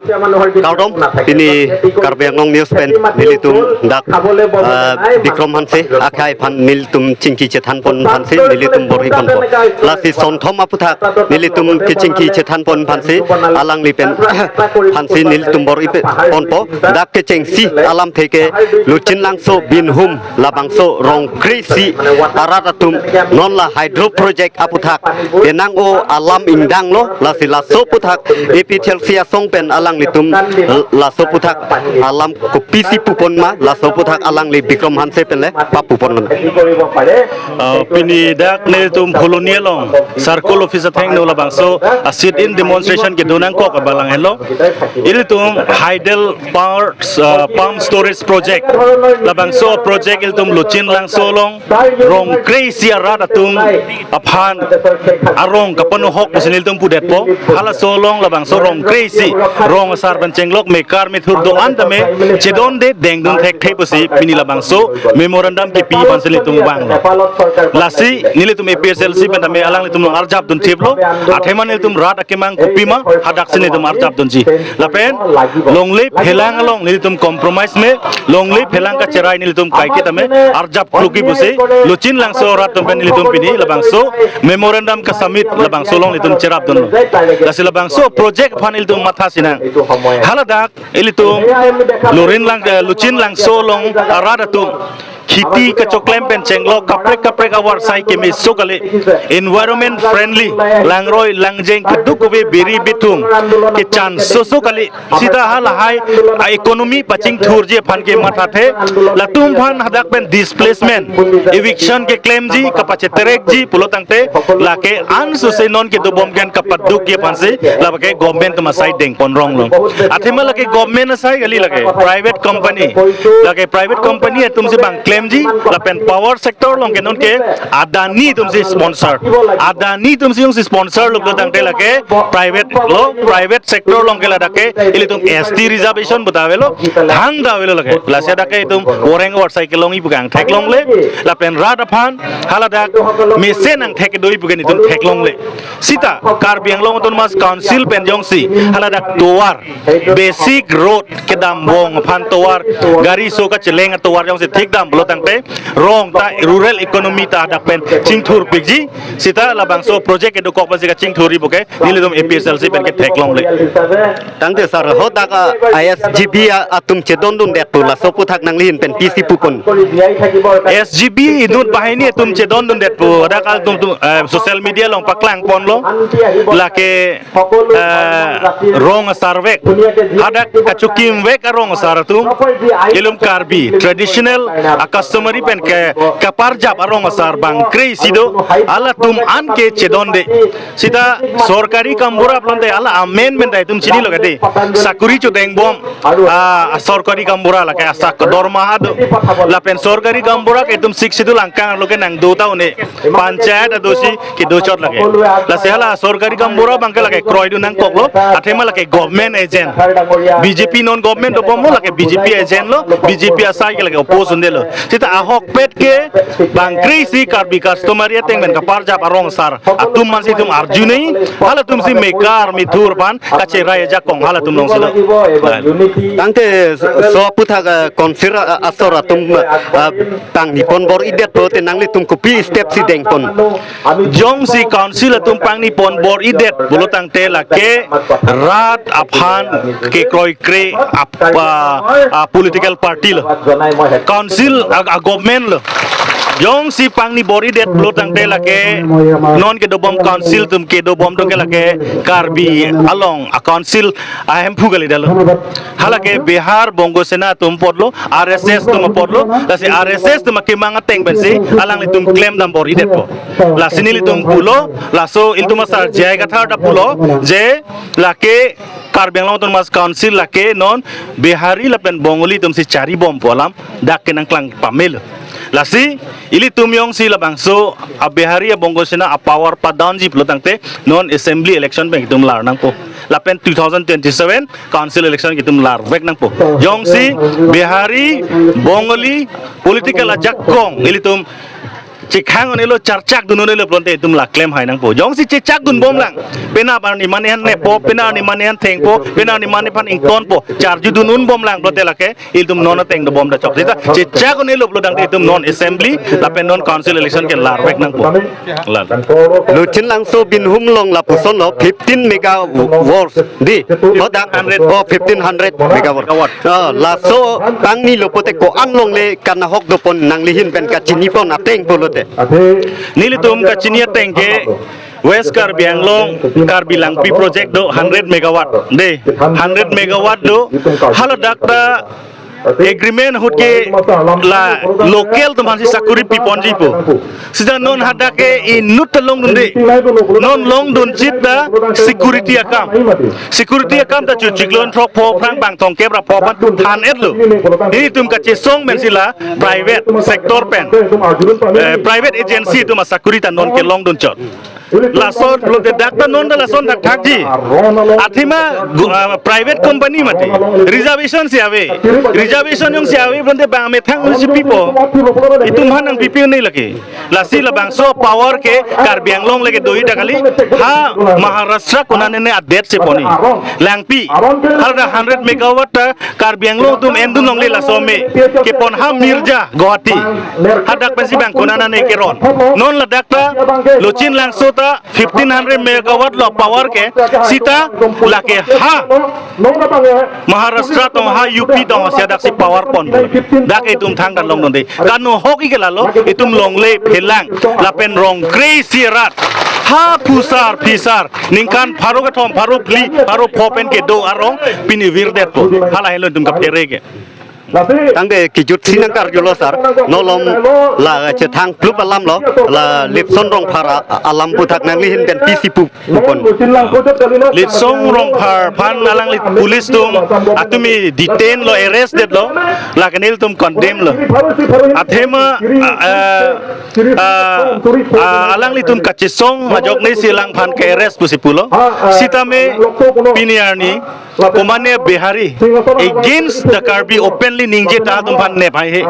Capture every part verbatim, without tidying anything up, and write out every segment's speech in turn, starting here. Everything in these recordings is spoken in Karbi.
Kardom, pini Karbi Anglong News pen nelitum dak, ah, Bikrom Hanse akhai aphan nelitum chingki chethan pon aphansi nelitum bor-i ponpo. Lasi sonthom aputhak nelitum kechingki chethan pon aphansi alangli pen aphansi nelitum bor-i pe-, ponpo. Dak kechengsi alamthe ke Luchinlangso, Binhum, labangso rong kre-isi arat atum non la hydro project aputhak penang-o alam ingdanglo, lasi laso aputhak A P H L C asong pen alanglitum laso aputhak alam kopisi pupon ma, laso aputhak alangli Bikrom Hanse pen le papuponlo. Ah, pini dak nelitum Phuloni along circle office athengno labangso a sit-in demonstration kedo nangkok abalang helo. Ilitum hydel power, ah, pump storage project, labangso project ilitum Luchinlangso along rong kre-isi arat atum aphan arong kapanohok pusi nelitum pudetpo. Halaso along labangso rong kre-isi rong asar pen chenglok mekar methur do-an tame chedonde dengdun thekthe pusi pini labangso memorandum kepi aphansi nelitum vanglo. Lasi nelitum A P H L C pen tame alanglitum along arjapdun thiplo. Athema nelitum rat akemang kopima hadaksi nelitum arjapdunji. Lapen longle phelang along nelitum compromise me, longle phelang kacherai nelitum kaike tame arjap kluki pusi Luchinlangso arat atum pen nelitum pini labangso memorandum kasubmit labangso along nelitum cherapdunlo. Lasi labangso project aphan nelitum matha sinang. Haladak ilitum Lurin lang, eh, Luchinlangso along arat atum khiti kachoklem pen chenglok kaprek kaprek avarsai kemeso kali, environment friendly, langroi langjeng keduk kove biri bithung kechan soso kali. Sita halahai a economy pachingthurji aphan ke mathathe. Latum aphan hadak pen displacement, eviction keklemji, kapacheterekji pulo tangte lake ansose non kedobom ke kapadukji aphansi lake government atum asai dengpon ronglo. Athema lake government asai kali, lake private company. Lake private company atumsi bang klemji, lapen power sector along ke non ke Adani atumsi sponsor. Adani atumsi jongsi sponsor lo pulo tangte lake private lo, private sector along ke ladak ke ilitum S T reservation puta avelo, thangta avelo lake. Lasi dak ke itum orang avarsai kelongji pu ke angthek longle, lapen rat aphan haladak mesen angthek kedoji pu ke nelitum theklongle. Sita Karbi Anglong Autonomous Council pen jongsi haladak tovar, basic road kedam bom aphan tovar, gari so kacheleng atovar jongsi thikdam pulo tangte rong ta rural economy ta hadak pen chingthurpikji. Sita labangso project kedokok aphansi kachingthurji pu ke nelitum A P H L C pen ke theklongle. Tangte sir, hadak, ah, I S G B, ah, atum chedondundet pu laso aputhak nangli ahin pen pisi pupon? S G B inut banghini atum chedondundet pu hadak atum tum, eh, social media along paklangponlo. Lake, eh, rong asarvek, hadak kachokimvek arong asar atum, ilitum Karbi traditional a customary pen ke kaparjap arong asar bang kre-isi do, halatum an ke chedonde. Sita sorkari gaonbura pulote hala amen men ta itum chinilo kade. Sakuri chodeng bom, ah, sorkari gaonbura lake asak dormaha do. Lapen sorkari gaonbura ke itum Sixth Schedule angkang arlo ke nangdo ta un-e. Panchayat adosi kedo chot lake. Lasi hala sorkari gaonbura bang ke lake kroidun nangkoklo. Athema lake government agent. B J P non government dobomlo, lake B J P agent lo, B J P asai ke lake oppose un-elo. Sita ahokpet ke bang kre-isi Karbi customary ateng pen kaparjap arong asar atum mansi itum arjunoi, halatumsi mekar methur aphan kacherai ajakong halatum alongsi do. Tangte so aputhak, ah, council, ah, asor atum, ah, pangni pon bor-idet pulote nanglitum kopi step si dengpon? Jongsi council atum pangni pon bor-idet pulo tangte lake rat aphan kekroikre ap-, ah, ah, political party lo. Council a, a government lo. Jongsi pangni bor-idet pulo tangte lake non kedobom council atum kedobom atum ke lake Karbi Anglong a council ahemphu kali detlo. Halake Bihar, Bongo Sena atum apotlo, R S S atum apotlo, lasi R S S atum akemang ateng pensi alanglitum klemdam bor-idetpo. Lasi nelitum pulo, laso ilitum asar J I Kathar ta pulo, je lake Karbi Anglong Autonomous Council lake non Bihari lapen Bongali atumsi charibompo alam dak ke nangklang pamelo. Lasi ilitum jongsi labangso a Bihari, a Bongo Sena a power padownji pulo tangte non assembly election pen itum lar nangpo. Lapen two thousand twenty-seven council election itum larvek nangpo. Jongsi Bihari, Bongali political ajakong ilitum Chekhang un-elo, charchak dun un-elo pulote itum la klem hai nangpo. Jongsi chechak dun bomlang, penap arni mane aphan neppo, penap arni mane aphan thengpo, penap arni mane aphan ingtonpo, charju dun un bomlang pulote lake itum non ateng dobom ta chok. Seta chechak un-elo pulo tangte itum non assembly lapen non council election ke larvek nangpo. Lal. Luchin Langso Binhum along lapusonlo fifteen megawatt di. Hodak hundred. Oh, fifteen hundred megawatt. Megawatt. Ah, laso tangni lo pote ko-an longle kanahok dopon, nangli ahin pen kachinipon ateng pulote. Nelitum kachini ateng ke West Karbi Anglong, Karbi Langpi project do hundred megawatt. De, hundred megawatt do. Haladak ta agreement ahut ke la local atum aphansi sakuri piponji pu. Seta non hadak ke inut ta longdunde. Non longdun chit ta security akam. Security akam ta chuchiklon throk pho phrang bang thomkep ra pho aphan than-etlo. Nelitum kachesong pensi la private sector pen, eh, private agency atum asakuri ta non kelongdun chot. Lason pulote dak ta non ta lason thakthakji. Athema gu-, ah, private company mati. Reservation si ave. Reservation jongsi ave pulote bang amethang un-e si pipo. Itum aphan nangpipi un-e lake. Lasi labangso power ke Karbi Anglong le kedo-i ta kali. Ha Maharashtra konane ne adet si pon-i. Langpi. Hala hundred megawatt ta Karbi Anglong atum endun longle laso me. Kepon ha Mirja, Guwahati. Hadak pensi bang konane ne keron. Non ladak ta Luchin Langso ta fifteen hundred megawatt lo power ke, seta lake ha Maharashtra tong, ha U P tong, si hadak si power pon. Dak itum thang kan longdunde. Kanu hok-i ke lalo, itum longle phelang, lapen rong kre-isi arat. Ha phusar phisar, ningkan pharo kethom, pharo phli, pharo pho pen kedo arong, pini virdetpo. Hala helo itum kaphere ke. Tangte kejutsi nangkarjulo sir, non malom la chethang plup alamlo, la Lipson Rongphar a-, alam aphuthak nangli ahin pen pisi pu, pupon. Lipson Rongphar aphan alangli police atum atumi detain lo, arrest detlo, lake nelitum condemn lo. Athema, ah, ah, ah, ah, alanglitum kachesong ajok nesi alangphan ke-arrest pusi pulo. Sitame pini arni komatne Bihari against the Karbi openly ningje ta atum aphan nep haihe.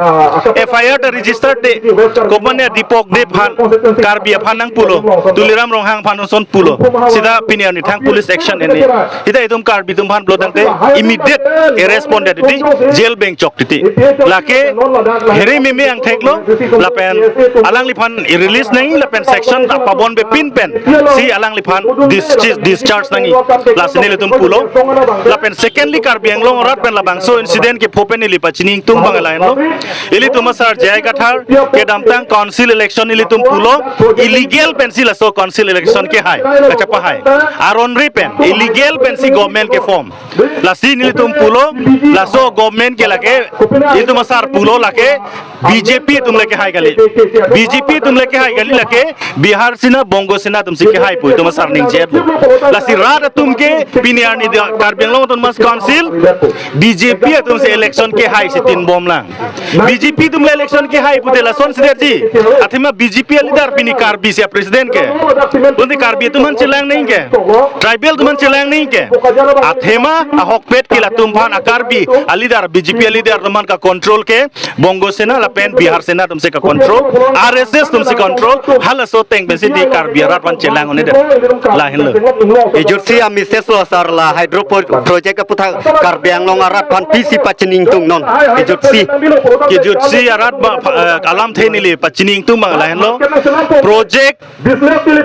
F I R ta register te, komatne Dipok Deb aphan, Karbi aphan nangpulo, Tuliram Ronghang aphan son pulo. Seta pini arni thang police action en-e. Seta itum Karbi atum aphan pulo tangte immediate arrest pon det titi, jail beng chok titi. Lake here meme angthek lo, lapen alangliphan release nangji, lapen section apabon bepin pen si alangliphan dis-, discharge nangji. Lasi nelitum pulo. Lapen secondly, Karbi Anglong arat pen labangso incident kepho pen neli pachini ingtung abang lahenlo. Ilitum asar J I Kathar kedamtang council election ilitum pulo, illegal pensi laso council election kehai, kachepahai. Aron ri pen illegal pensi government ke-form. Lasi nelitum pulo, laso government ke lake, itum asar pulo lake, B J P atum le kehai kali. B J P atum le kehai kali lake, Bihar Sena, Bongo Sena atum si kehai pu itum asar ningje-etlo. Lasi rat atum ke pini arni da Karbi Anglong Autonomous Council, B J P atum si election kehai si tin bomlang. B J P atum le election kehai pute lason si derji. Athema B J P a-leader pini Karbi si a-president ke. Pulote Karbi atum aphan chelang nangji ke. Tribal atum aphan chelang nangji ke. Athema ahokpet ke latum aphan a-Karbi a-leader, B J P a-leader atum aphan ka-control ke Bongo Sena lapen Bihar Sena atum si ka-control, R S S atum si control, halaso ateng pensi di Karbi arat aphan chelang un-edet. Lahenlo. Kejutsi a-message lo sir, la hydro pro-, project aphuthak Karbi Anglong arat aphan pisi pachini ingtung non. Kejutsi. Kejutsi arat ba, eh, alamthe neli pachini ingtung abang lahenlo. Project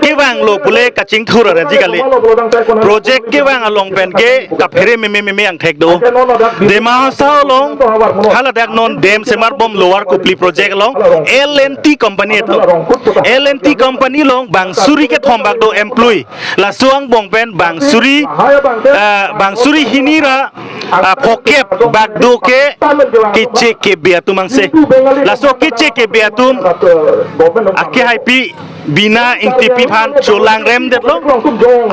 kevanglo pule kachingthur arji kali. Project kevang along pen ke kaphere meme meme angthek do. Dima Hasao along haladak non dam semarbom Lower Kupli project along L and T company atum. L and T company along bang suri kethom bak do employee. Laso angbong pen bang suri, eh, bang suri hini ra, ah, phokep bak do ke keche kebe atum angse. Laso keche kebe atum akehaipi Bina Ingtipi aphan cholang remdetlo.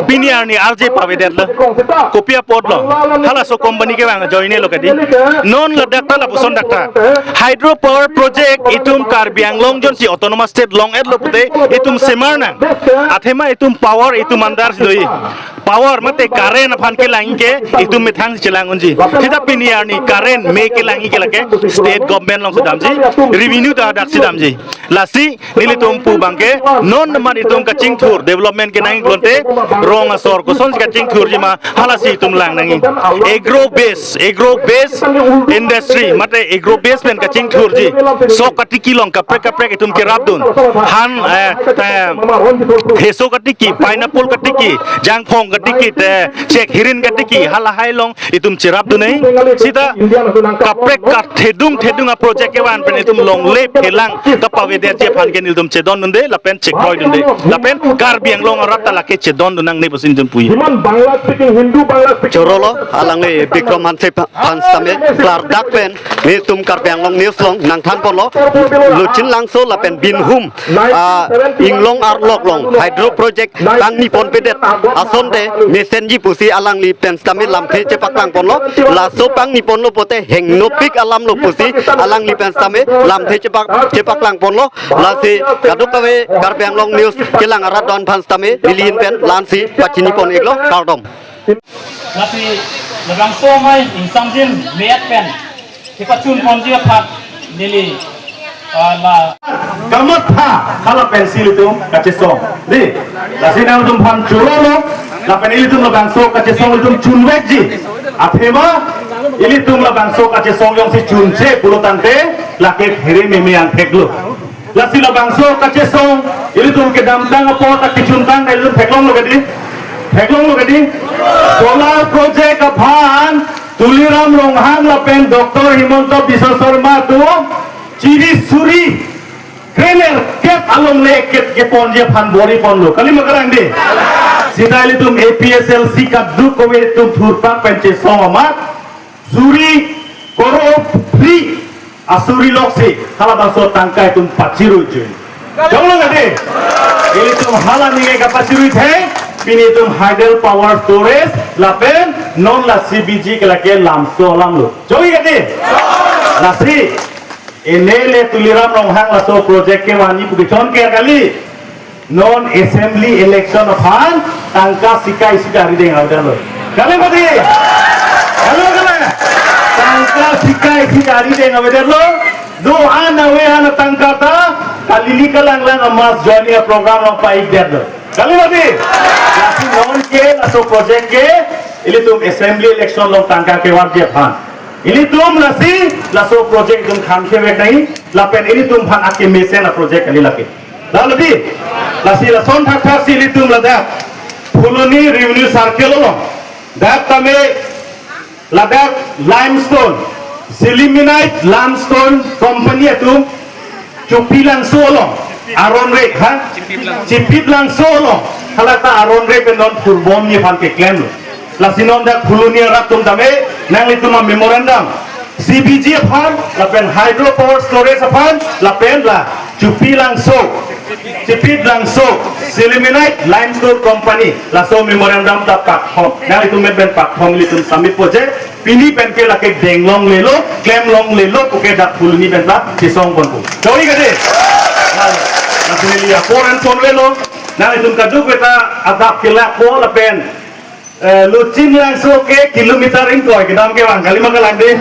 Pini arni arje pavedetlo. Kopi apotlo? Halaso company kevang ajoine lo kadi. Non ladak ta lapuson dak ta. Hydro power project itum Karbi Anglong jongsi autonomous state long-etlo pute itum semar nang. Athema itum power itum under si do-i. power mate current aphan kelang ke itum methang chelang unji. Sita pini arni current me kelang ke lake state government alongsi damji, revenue ta daksi damji. Lasi nelitum pu abangke non amat itum kachingthur development kenangji pulote rong asor kosonsi kachingthurji ma halasi itum lang nangji. Agro base, agro base industry mate agro base pen kachingthurji. Sok katiki along kaprek kaprek itum kerapdun. Han, eh, eh, heso katiki, pineapple katiki, jangphong katiki, te chek hirin katiki, halahai along itum cherapdun nangji. Sita kaprek kathedung thedung a project kevan pen itum longle phelang kapavedetji aphan ke nelitum chedondunde lapen chekroidunde. Lapen Karbi Anglong arat ta lake chedondun nangne pusi nelitum puji. Iman Bangla speaking, Hindu Bangla speaking. Chorolo, alangli Bikram Hanse aphan sitame klardak pen nelitum Karbi Anglong News along nangthanponlo. Luchinlangso lapen Binhum, ah, Inglong arlok along hydro project tangni ponpedet asonte mesenji pusi alangli pen sitame lamthe chepaklangponlo. Laso tangni ponlo pulote hengnopik alamlo pusi alangli pen sitame lamthe chepak, chepaklangponlo. Lasi kadokave Karbi Anglong News kelang arat don aphan sitame neli ahin pen la-ansi pachinipon-iklo, kardom. Lasi labangso amei ingsamjin me-et pen kepachunponji aphan neli, ah, la kamatha hala pensi ilitum kachesong. Di, lasi nangtum aphan chorolo, lapen ilitum labangso kachesong ilitum chunvekji. Athema ilitum labangso kachesong jongsi chunche pulo tangte lake phere meme angtheklo. Lasi labangso kachesong ilitum kedamtang apot akichuntang ilitum theklonglo kedi. Theklonglo kedi. Solar project aphan Tuliram Ronghang lapen Doctor Himanta Biswa Sarma atum chiri suri krenerkep alongle kep keponji aphan bor-iponlo. Kalima kalang di. Sita ilitum A P H L C kadokave atum thurpak pen chesong amat suri koror phli asuri loksi halabangso tangka itum pachiruijui. Jonglo kedi. Ilitum hala ningje kapachiruithek, pini itum hydel power storage lapen non la C B G ke lake lamso alamlo. Jonglo kedi. Lasi M L A Tuliram Ronghang laso project kevanji pu kechonker kali. Non assembly election aphan tangka sika isi ta arideng avedetlo. Kali mati? Kali kali. Tangka sika isi ta arideng avedetlo. Do-an ave-an atangka ta kalili kalanglang a mass joining a program along pa-ikdetlo. Kali mati? Lasi non ke laso project ke ilitum assembly election along tangka kevanji aphan. Ilitum lasi laso project itum thankhevek nangji, lapen ilitum aphan akemesen a project kali lake. Lalu di, lasi lason thakthak si ilitum ladak Phuloni Revenue Circle along dak tame ladak limestone, Sillimanite Limestone Company atum Chupilangso along aron re, ha? Chipitlangso along. Halata aron re pen non purbomji aphan keklemlo. Lasi non dak Phuloni arat atum tame nanglitum a memorandum C B G aphan, lapen hydro power storage aphan, lapen la Chupilangso, Chipitlangso, Sillimanite Limestone Company, laso memorandum ta pakthom. Nanglitum men pen pakthom ilitum submit-po je, pini pen ke lake denglonglelo, klemlonglelo, puke dak Phuloni pen ta chesongponpo. Choi kedi? Lasi neli apor an ponvelo, nanglitum kadokave ta adap kelakpo lapen, eh, Luchinlangso ke kilometer ingkoi kedam kevang kalima kalang di.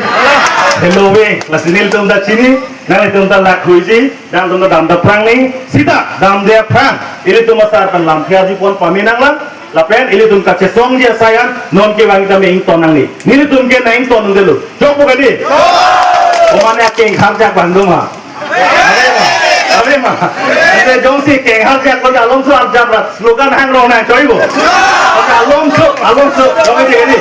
Hello we, lasi nelitum ta chini, nanglitum ta lakhuiji, nanglitum ta damde aphrang ni, sita damde aphrang ilitum asar pen lamthe arjupon pame nanglang. Lapen ilitum kachesongji asai an non kevang tame ington nangne. Nelitum ke nang ington nangne lo. Chokpo kedi? Komane akeng kharjak bang doma. Ave ma. Ave ma. Ante jongsi keng kharjak ko alomso arjap rat slogan hangrong nang choibo. Ante alomso, alomso, jong kedi kedi.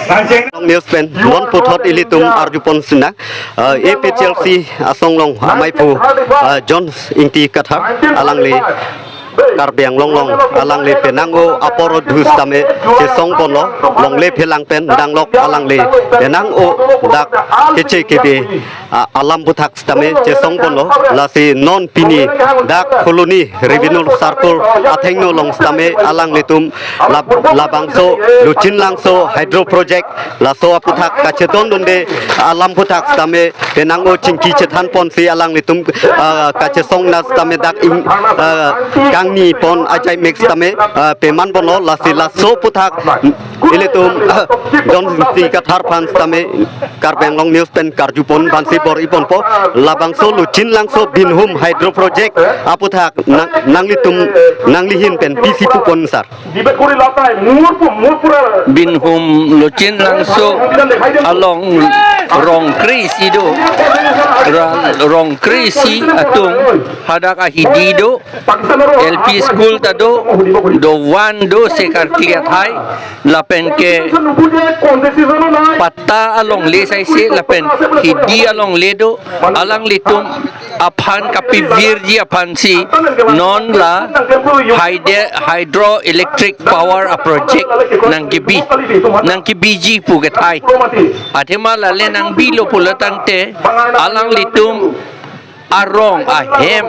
Bangcheng. News pen non puthot ilitum arjupon sinang, eh, A P H L C asong along amei pu, eh, John Ingti Kathar alangli Karbi Anglong along alangli penang-o apor adhu sitame chesongponlo, longle phelang pen danglok alangli penang-o dak keche kebe, ah, alam aphuthak sitame chesongponlo. Lasi non pini dak Phuloni Revenue Circle athengno along sitame alanglitum lab-, labangso Luchinlangso hydro project laso aphuthak kachedondunde alam aphuthak sitame penang-o chingki chethanponsi alanglitum, ah, kachesong na sitame dak ing, ah, kangni pon ajai mix tame, ah, peman ponlo, lasi laso aputhak ilitum, ah, John Sing Kathar aphan tame Karbi Anglong News pen karjupon aphansi bor-iponpo. Labangso Lochin Langso Binhum Hydro Project aputhak nang, nanglitum, nanglihin pen pisi pupon sir. Binhum Lochin Langso along rong kre-isi do. Ra-, rong kre-isi atum hadak ahidi do. L P school ta do, do one do, se karkli athai, lapen ke patta alongle saise, lapen hidi alongle do, alanglitum aphan kapivirji aphansi non la hydro, hydroelectric power a project nangkebi, nangkebiji pu kethai. Athema lale nangbilo pulo tangte, alanglitum arong ahem,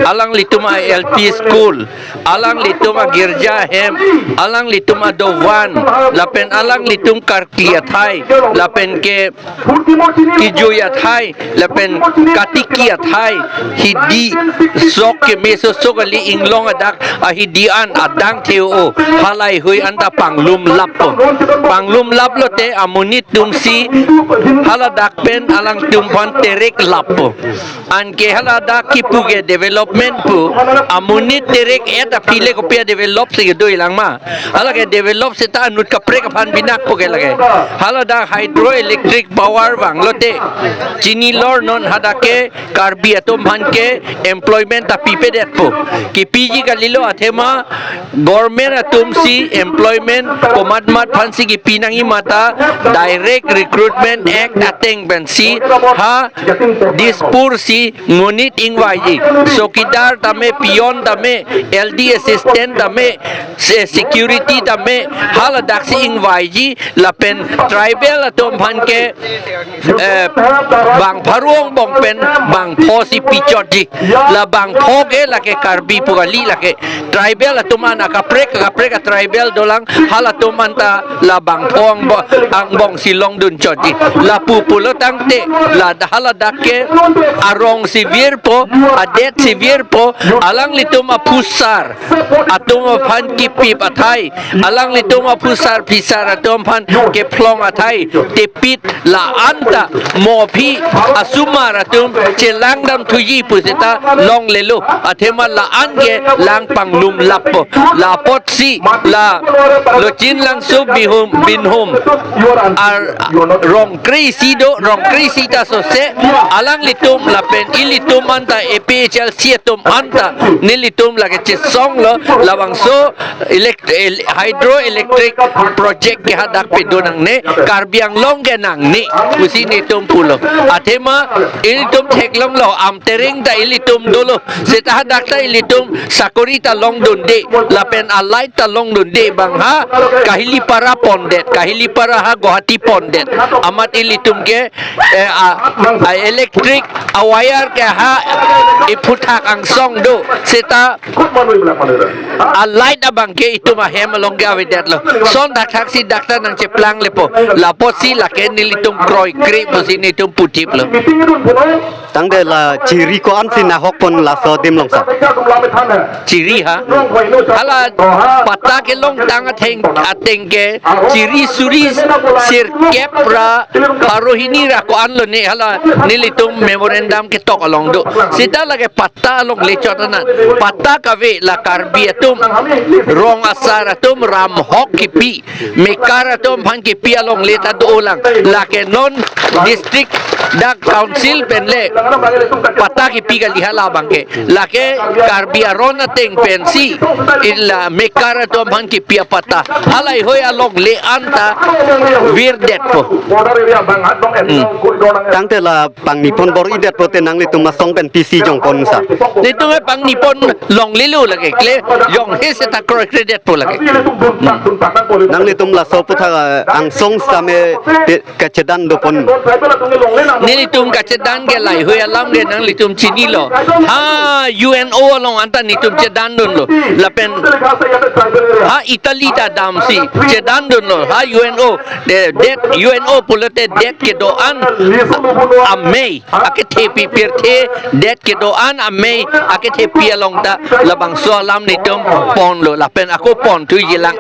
alanglitum a L P school, alanglitum a girja ahem, alanglitum a dovan, lapen alanglitum karkli athai, lapen ke kejui athai, lapen katiki athai, hidi sok kemeso sok kali inglong adak ahidi an adang theo, halaihui anta panglum lappo. Panglum laplote amonit atumsi haladak pen alangtum aphan terek lappo. Anke haladak kipu ke development pu, amonit terek-et aphi le kopi a develop si kedo-i lang ma? Hala ke develop seta anut kaprek aphan binakpo ke lake. Haladak hydroelectric power vanglote, chinilor non hadak ke Karbi atum aphan ke employment ta pipedetpo. Kepiji kalilo, athema government atumsi employment komat mat aphansi kepi nangji mata Direct Recruitment Act ateng pensi ha Dispur si monit ingvaiji. Chowkidar tame, peon tame, L D assistant tame, se-, security tame, haladaksi ingvaiji, lapen tribal atum aphan ke, eh, bang pharo angbong pen bang pho si pichotji. La bang pho ke lake Karbi pu kali, lake tribal atum an akaprek, akaprek a tribal dolang, halatum anta la bang pho angbong, angbong si longdun chotji. Lapu pulo tangte, la haladak ke arong si virpo, adet si virpo, alanglitum aphusar atum aphan kipip athai, alanglitum aphusar phisar atum aphan kephlong athai, tepit la anta mo aphi asomar atum chelangdam thuji pu seta longlelo, athema la an ke lang panglum lappo. La apotsi la Lochin Langso Bihum Binhum ar rong kre-isi do, rong kre-isi ta sose, alanglitum lapen ilitum anta A P H L C atum anta nelitum lake chesonglo, labangso elect-, el-, hydroelectric project ke hadak pedo nangne, Karbi Anglong ke nangne pusi netum pulo. Athema ilitum theklonglo, Amtereng ta ilitum dolo, seta hadak ta ilitum sakori ta longdunde, lapen a light ta longdunde, bang ha Kahilipara pondet, Kahilipara ha Guwahati pondet. Amat ilitum ke, eh, a, a electric a wire ke ha iphuthak angsong do, seta a light abang ke itum ahem along ke avedetlo. Son dak thaksi dak ta nangcheplang lepo. La apotsi lake nelitum kroikre pusi netum puthiplo. Tangte la chiri ko-ansi nahok pon laso adim along sir? Chiri ha? Hala patta kelongtang atheng ateng ke chiri suri sirkep ra pharo hini ra ko-anlo ne, hala nelitum memorandum ketok along do. Seta lake patta alongle chot anan. Patta kave la Karbi atum, rong asar atum, ramhok kipi, mekar atum aphan kipi alongle ta dolang. Lake non district dak council pen le patta kipi kali hala abang ke. Lake Karbi aron ateng pensi ila mekar atum aphan kipi apatta, halaihui alongle anta virdetpo. Hmm. Tangte la pangni pon bor-idetpo te nanglitum asong pen pisi jongpon sir? Netum e pangni pon longlelo lake, kle jonghe seta kroikredetpo lake. Hmm. Nanglitum laso aputhak, eh, angsong sitame pe-, kachedan dopon. Nelitum kachedan ke lahei alam ke nanglitum chinilo. Ha U N O along anta netum chedandunlo. Lapen ha Italy ta damsi chedandunlo. Ha U N O, de, det U N O pulote det kedo-an amei akethepi pirthe, det kedo-an amei akethepi along ta labangso alam netum ponlo lapen ako ponthuijilang.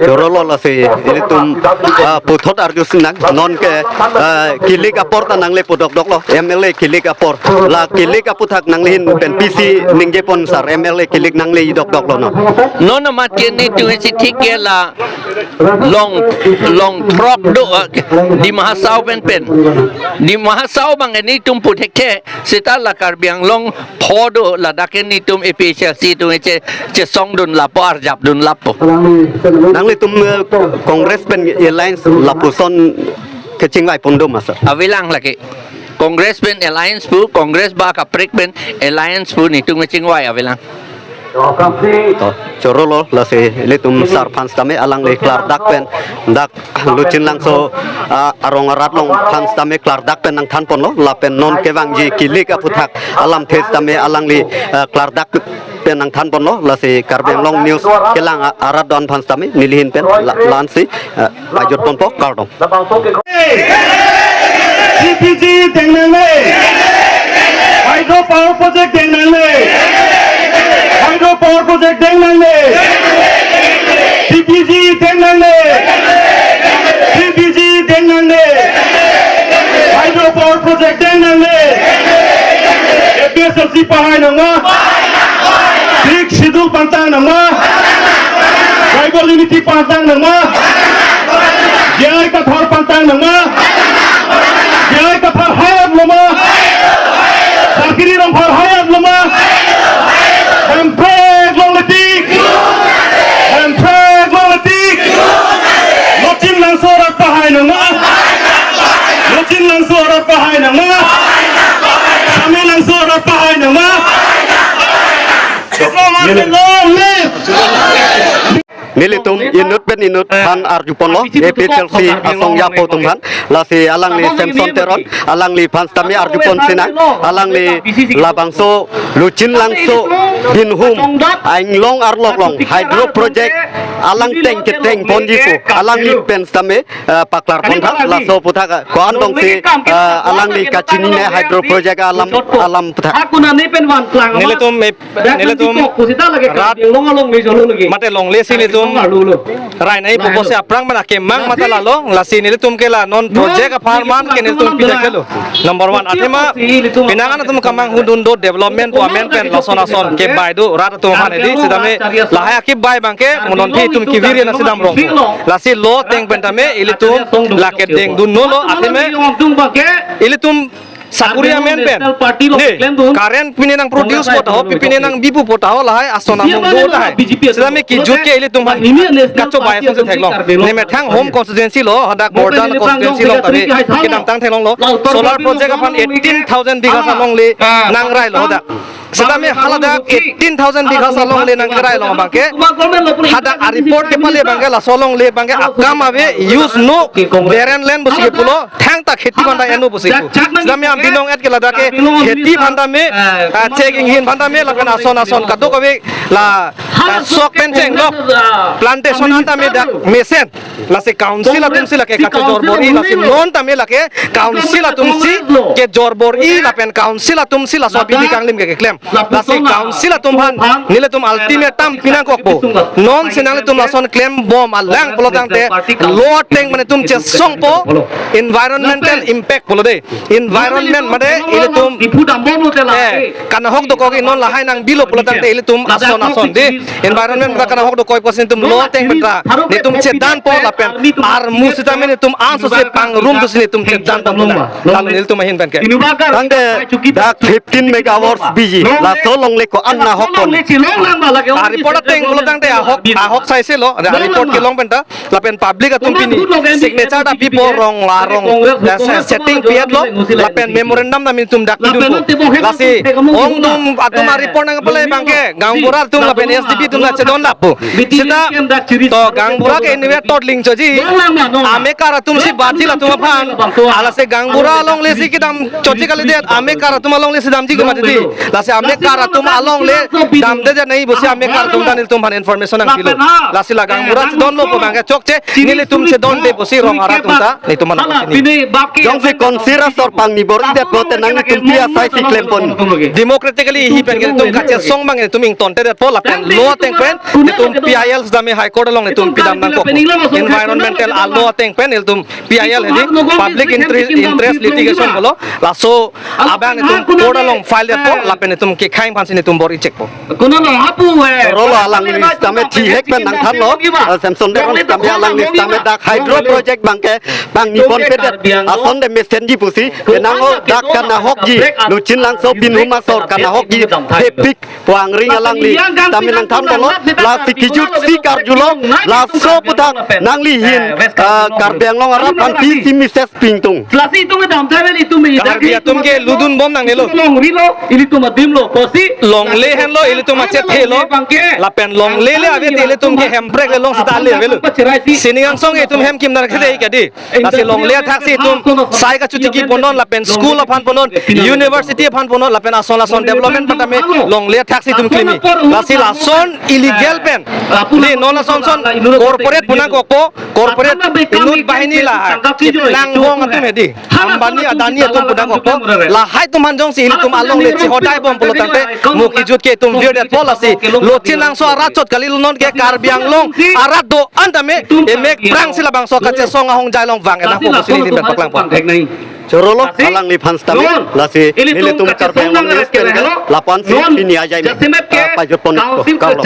Chorolo lasi ilitum, ah, puthot arju sinang non ke, ah, kilik apor ta nangle pudokdoklo, M L A kilik apor. La kilik aputhak nanglihin pen pisi ningjepon sar, M L A kilik nangle idokdoklo non. Non amat ke netum isi thik ke la long, long throk do, ah, Dima Hasao pen pen. Dima Hasao abang netum pu thekthe, seta la Karbi Anglong pho do, ladak ke netum A P H L C atum che, chesongdun lapo, arjapdun lapo. Nanglitum, eh, Congress pen alliance lapuson kechingvai pon do ma sir? Avelang lake. Congress pen alliance pu, Congress ba kaprek pen alliance pu netum kechingvai avelang. To, chorolo lasi ilitum sar aphan sitame alangli klardak pen dak Luchinlangso, ah, arong arat along aphan sitame klardak pen nangthanponlo, lapen non kevangji kilik aputhak alamthe sitame alangli, ah, klardak pen nangthanponlo, lasi Karbi Anglong News kelang a-, arat do-an aphan sitame nelihin pen la-, la-ansi, ah, pajutponpo, kardom. C P G deng nangne. Hydro power project deng nangne. Hydro power project deng nangne. C P G deng nangne. C P G deng nangne. Hydro power project deng nangne. A P H L C pahai nangma. Sixth Schedule pantang nangma. Tribal unity pantang nangma. J I Kathar pantang nangma. J I Kathar hai-at loma. Sarkiri Rongphar hai-at loma. Hemprek longle tik. Hemprek longle tik. Luchinlangso arat pahai nangma. Luchinlangso arat pahai nangma. Samelangso arat pahai nangma. Long live. Nelitum inut pen inut aphan arjuponlo, A P H L C asong yapo atum aphan, lasi alangli Samson Teron, alangli aphan sitame arjupon sinang, alangli labangso Luchinlangso Binhum Anglong arlok along hydro project alang teng keteng ponji pu, alangli pen sitame, eh, paklarpontha, laso aputhak ko-an dongsi, eh, alangli kachinine hydro project alam, alam aputhak. Ako na ne pen van klang. Nelitum me Nelitum rat mate longle si nelitum rai nai pupo si aphrang mana kemang mata lalo, lasi nelitum ke la non project apharman ke nelitum pida kelo. Number one, athema penang an atum kamanghun dun do development pu amen pen lason ason kebai do rat atum aphan edi, sitame lahai akip bai abangke mo non phi itum kevir nangsidam rong. Lasi lo ateng pen tame ilitum lake dengdunlo, athema ilitum sakuri amen pen. Ne, current pine nangproduce po taho, pi pine nangbi pu po taho, lahai ason amung do tahai. Sitame kijut ke ilitum aphan kachobei asonsi theklong. Ne methang home constituency lo, hadak Borjan constituency along tame kedamtang theklonglo. Solar project aphan eighteen thousand bighas alongle nangrailo hadak. Sitame haladak eighteen thousand bighas alongle nangkerailo abangke hadak a-report kepale abangke laso alongle abangke akam ave, use no barren land pusi kepulo, thangta kheti aphan ta enno pusi pu. Sitame abinong et ke ladak ke kheti aphan tame, ah, chek inghin aphan tame lapen ason ason kadokave la, ah, sok pen chenglok plantation aphan tame dak mesen. Lasi council atum si lake kachojorbor-i, lasi non tame lake council atum si kejorbor-i lapen council atum si laso abidi kanglim ke keklem. Lasi council atum aphan nelitum ultimatum pinangkokpo. Non si nanglitum lason klembom alang pulo tangte lo ateng mane itum chesongpo, environmental impact pulo de. Environment mane ilitum, eh, kanahok dokok non lahai nangbilo pulo tangte ilitum ason ason de. Environment mane kanahok dokok pusi itum lo ateng pen ta netum chedanpo lapen armu sitame netum anso si pangrum dosi netum chedanpo. Lalu nelitum ahin pen ke. Tangte dak fifteen megawatts biji laso alongle ko-an nahokpon. A-report ateng pulo tangte ahok, ahok saise lo, a-report kelong pen ta lapen public atum pini signature ta pipo, rong la rong, ya, se-, setting pi-etlo, lapen memorandum ta netum dak pidunpo. Lasi ongdung atum a-report nangpale abangke gaonbura atum lapen S D P atum ta chedondappo. Sita to gaonbura ke anywhere totally Choji, amekar atum si bathi latum aphan. Lasi gaonbura alongle si kedam chotji kalidet, amekar atum alongle si damji komatidi. Lasi amekar atum alongle damdedet nangji pusi amekar atum ta nelitum aphan information nangpilo. Lasi la gaonbura chedonlo pu abangke chokche, nelitum chedonde pusi rong arat atum ta nelitum aphan nangpachini. Jongsi konsir asor pangni bor-idet pote nanglitum pi asai si klempon. Democratically hi pen ke nelitum kachesong abang nelitum ingtontedetpo lapen law ateng pen nelitum P I L sitame High Court along nelitum pidam nangkok. Environmental a-law ateng pen nelitum P I L hedi, Public Interest, Interest Litigation pulo. Laso abang nelitum court along file detpo lapen nelitum kekhang aphansi nelitum bor-ichekpo. Rolo alangli sitame thihek pen nangthanlo, eh, Samson Teron sitame alangli sitame dak hydro project abangke pangni ponpedet ason de mesenji pusi, penang o dak kanahokji, Lochin Langso binhum asor kanahokji, hepik pu angring alangli sitame nangthan dolo, lasi kejut si karjulo, laso aputhak nangli ahin, eh, Karbi Anglong arat aphan pisi message pingtung. Lasi itum damthai vel itum Karbi atum ke ludun bom nangnelo. Longrilo, ilitum adimlo, pusi. Longle henlo, ilitum achethelo. Lapen longle le ave te ilitum ke Hemprek le long sita le avelo. Sining angsong itum hem kim nar khede kadi. Lasi longle athaksi itum sai kachotiki ponnon lapen school aphan ponnon, university aphan ponnon lapen ason ason development patame longle athaksi itum klimi. Lasi lason illegal pen. Ni non ason son corporate pu nangkokpo, corporate inut banghini la. Nang bong atum hedi. Ambani Adani atum pu nangkokpo. Lahai atum aphan jongsi ilitum alongle chehodai bom pulo tangte mo kejut ke itum virdetpo lasi. Lochin Langso arat chot kali lo, non ke Karbi Anglong arat do-an tame emek prang si labangso kachesong ahongjai along vang enangpo pusi nelitum pen paklangpo. Chorolo alangliphan sitame lasi nelitum Karbi Anglong news pen ke lapu-an si pini ajai me, ah, pajutpon, kalo.